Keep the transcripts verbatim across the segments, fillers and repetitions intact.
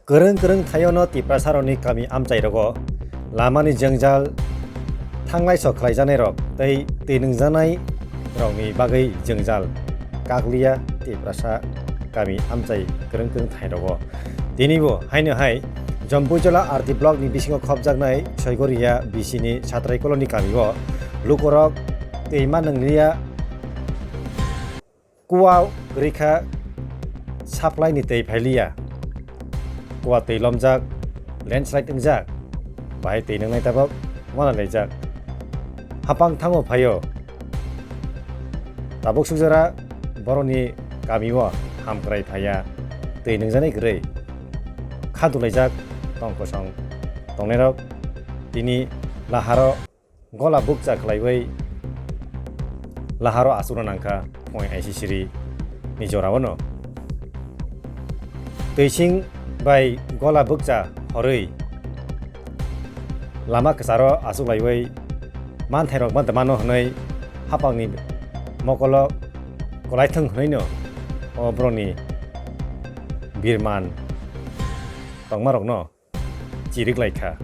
Kwrwng kwrwng thaiono Tiprasarokni kami amchairogo lamani jwngjal, thanglai sok khlaijaknairok tei twi nwngjanairokni bagwi jwngjal kakliya Tiprasa kami amchai kwrwng kwrwng thairogo. Tinibo haino hai Jampuijala R D blockni bisingo khopjaknai Soigoria B C ni Satrai Koloni kamio lukurok twi ma nwngliya. Kua kwrwi kha, supply ni twi phailiya. Kua twi lomjak, landslide wngjak, bahai twi nwngnai tabok wana laijak. Hapang thango phaio. Tabuk sukjara borokni kamio hamkrai phaiya, twi nwngjaknai kwrwi. Kha dulaijak tong kosong tongnairok tini laharo gola bukcha khlaiwi laharo aswkna nangkha phone I C C ri ni jorao no. Twising bai gola bukcha horwi lama kwcharo aswk laiwi manthairok mantha mano hwnwi hapangni mokolo kwlaithwng hwnwi no o borokni birman tongmarokno chiriklaikha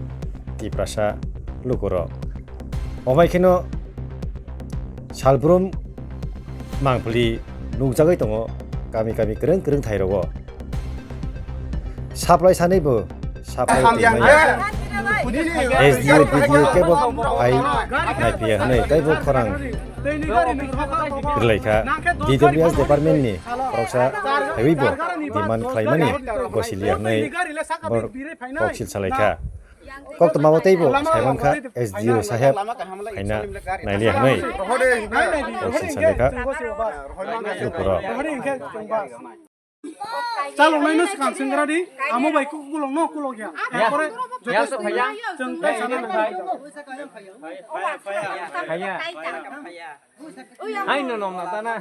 Tiprasa lukurok. Obai kheno salbrum mangpili nukjagwi tongo kami kami kwrwng kwrwng thairogo. Supply sanaibo supply twi maya. S D O, B D O kebo phai naiphiya hwnwi teibo khorang rwlaikha. D W S department ni khoroksa phaiwibo demand khlaimani gosiliya hwnwi borok koksil salaikha. Koktwmao teibo saimankha S D O saheb phaina nailiya hwnwi koksil salaikha lukurok. Chaloknai no swkang swngra di, amo bai ku-, kulok no kulok ya. Erpore joto swkang chwng tai sana nang. Hai no nom na ta na.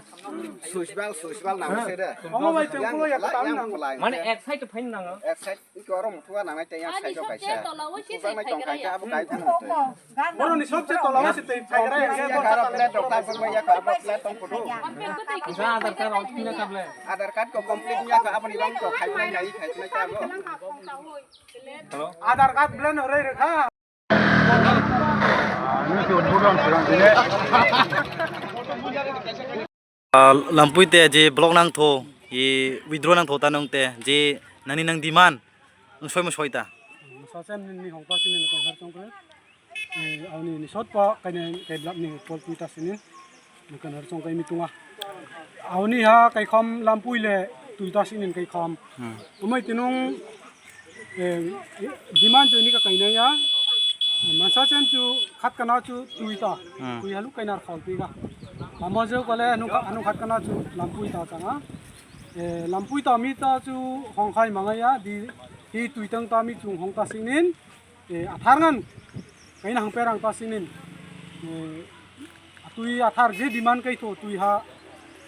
Susbal, susbal nang se de. Amo bai chwng kulok ya, ta nang. Mane ek side phain nang. Ek side. Iko oro muthua nangnai tei yang side o kaisa. Muthua nai tong kaisa abo kai thang muthua. Oro ni sobse tola o se tei phai rai. Ya karo plate rok ta sung ya ka abo plate tong kudu. Isa Aadhaar card rok thina ka ble. Aadhaar card ko complete ya ka abo ni bang ko khai khai khai khai khai ka abo. Aadhaar card ble no rai rekha. Ah, lampui te je block nang tho, ye withdraw nang tho ta nung te, je nani nang demand, nung soi mo soi ta. Sasen ni hong pa sini nung har chong kre. Eh, auni ni sot pa kaine kai blap ni pol tui ta sini. Nung kan har chong kai mi tunga. Auni ha kai kham lampui le tui ta sini kai kham. Hmm. Umai tinung Eh, demand chu ni ka kaina ya. Mansa chen chu khat kana chu tui ta. Hmm. Tui halu kainar khol pi ga. Amo je kole anu kha-, anu khat kana chu lampui ta changa. Eh, lampui ta mi ta chu hong khai manga ya. Di, di tui tang ta mi chung hong ta singnin. Eh, athar ngan. Kaina hang perang ta singnin. Eh, Tui athar je demand kai tho tui ha.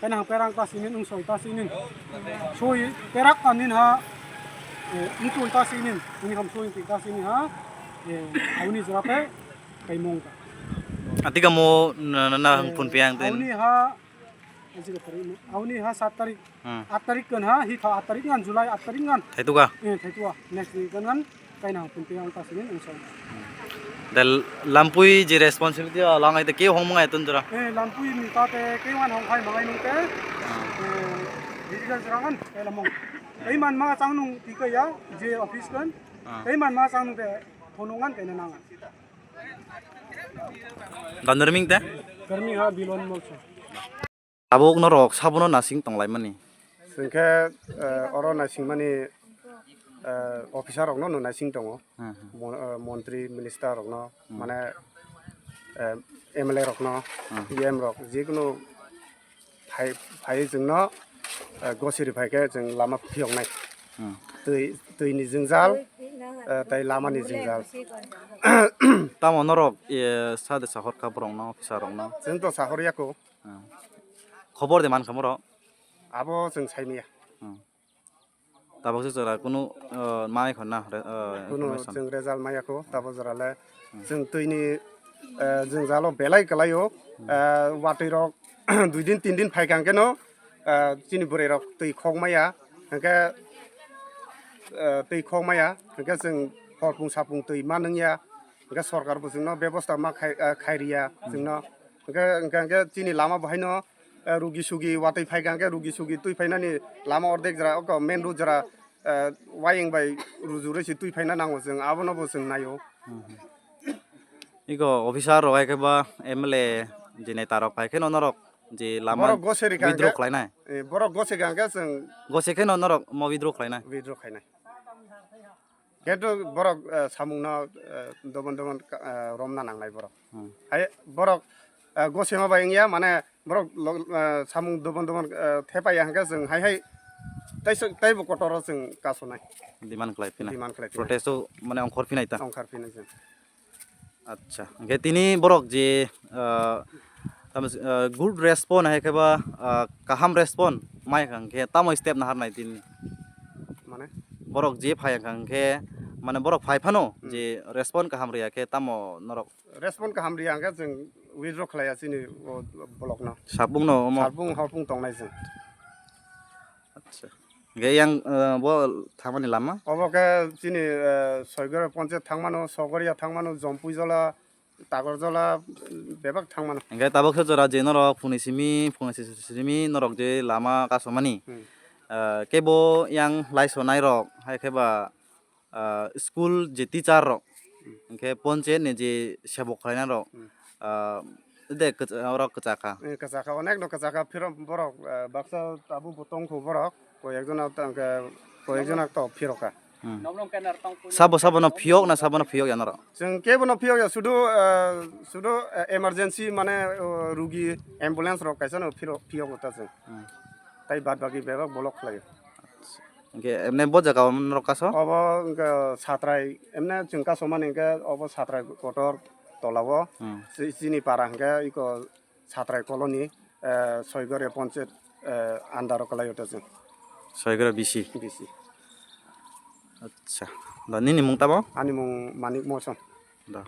Kaina hang perang ta sinin, ung soi ta sinin. Soi perak anin ha. Eh, ung soi ta sinin. Uni ham soi ta sinin ha. Eh, auni jora pe kai mong ta. Atika mo na, na, na hang pun piang tin. Auni ha. Aji ka tarik mo. Auni ha sat tarik. Hmm. Aat tarik kan ha, hi tha aat tarik ngan, July aat tarik ngan. Thaitu ka? Eh, thaitu ka. Next week kan ngan, kaina hang pun piang ta sini, insya Allah. Dal lampui je responsibility a lang ai te ke hong mangai tun jora. Eh, lampui ni ta te ke wan hong khai mangai nung te. Hmm. Eh, diri ga jora ngan, eh, lamong. Kai man ma chang nung ti ka ya, je office kan. Hmm. Kai man ma chang nung te, phone ngan kaina nang. Gandarming te? Garmi ha bilon molso. Tabuk norok sabono nasing tonglaimani. Chwng khe, eh, oro naisingmani, eh, officer rokno no naising tongo. Hmm, hmm. Mon-, eh, montri, minister rokno, Hmm. mane, eh, M L A rokno, Hmm. P M rok, jikunu phai, phai chwngno, eh, gosiri phai khe chwng lama phiyoknai. Hmm. Twi, twini jwngjal, eh, tei lamani jwngjal. Tamo norok, eh, sade sahor kha borokno, officer rokno? Chwng to sahor yako. Hmm. Khobor de mankha borok? Abo chwng saimaya. Hmm. Tabuk se jora kunu, uh, mai khorna, uh, Kunu information. Chwng result maya kho, tabuk jora le Hmm. chwng twini, uh, jwngjalo belai kwlaio, Hmm. uh, watwi rok dui din tin din phai kha hwnkhe no, uh, chini bwrwi rok twi khok maya, hwnkhe eh, twi khok maya, hwnkhe chwng horpung sapung twi ma nungya, hwnkhe sorkar bo chwngno bebosta ma khai, eh, khairiya chwngno. Hwnkhe, hwnkhe, hwnkhe chini lama bo haino, eh, rugi sugi watwi phaikha, hwnkhe rugi sugi twi phainani lama ordek jora, oko main road jora, eh, wayeng bai rujurwi se twi phaina nango chwng, abono bo chwng naio. Iko officer rok hai khe ba M L A je neta rok phai khe no norok je lama Borok gose rikha withdraw hwnkhe, khlainai. Eh, borok gose rikha hwnkhe chwng Gose khe no norok mo withdraw khlainai. Withdraw khainai. Khe to borok, eh, samungno, eh, dobon dobon, eh, romna nangnai borok. Hmm. Hai borok, eh, gosema bai wngya, mane borok log-, eh, samung dobon dobon, eh, thepaiya hwnkhe chwng hai hai tei se-, teibo kotoro chwng kasonai. Demand khlai phinai. Demand khlai phinai. Protest o mane ongkhor phinai ta. Ongkhor phinai chwng. Acha, hwnkhe tini borok je, ah, tamo, ah, good response hai khe ba, ah, kaham response mai kha, hwnkhe tamo step naharnai tini? Mane? Borok je phai kha, hwnkhe mane borok phai phano Hmm. je response kaham rwya khe tamo norok? Response kaham rwya hwnkhe chwng withdraw khlaiya chini o block no. Sabung no omo? Sabung horpung tongnai chwng. Acha. Hwnkhe yang, eh, bo thangmani lama? Obo khe chini, eh, Soigora ponchayat thangmano, Sogoria thangmano, Jompuijola, Takorjola, bebak thangmano. Hwnkhe tabuk khe jora je norok phunui simi, phunui simi norok je lama kasomani. Hmm. Eh, kebo yang laisonai rok, hai khe ba ah, school je teacher rok, Hmm. hwnkhe ponchayat ni je sebok khlainai rok, Hmm. ah, de kwcha-, oro kwchakha. Eh, kwchakha, onek no kwchakha, phirok borok, eh, baksa tabuk bo tongkho borok, koi ekjona tangkhe, koi ekjona to phirokha. Hmm. Sabo sabo no phiyok na sabo no phiyok ya norok? Chwng kebo no phiyok ya, sudu, eh, sudu, eh, emergency mane, oh, rugi ambulance rok kaisa no phiro-, phiyok ta chwng. Hmm. Tai bad baki bebak block khlai. Hwnkhe emne bo jaga o norok kaso? Obo hwnkhe Satrai, emne chwng kasomani hwnkhe obo Satrai kotor tola o. Hmm. Chi-, chini para hwnkhe iko Satrai colony, eh, Soigore ponchayat, eh, under o kwlai o ta chwng. Soigore B C? B C. Acha. Da nini mung tamo? Ani mung Manik Moson. Da.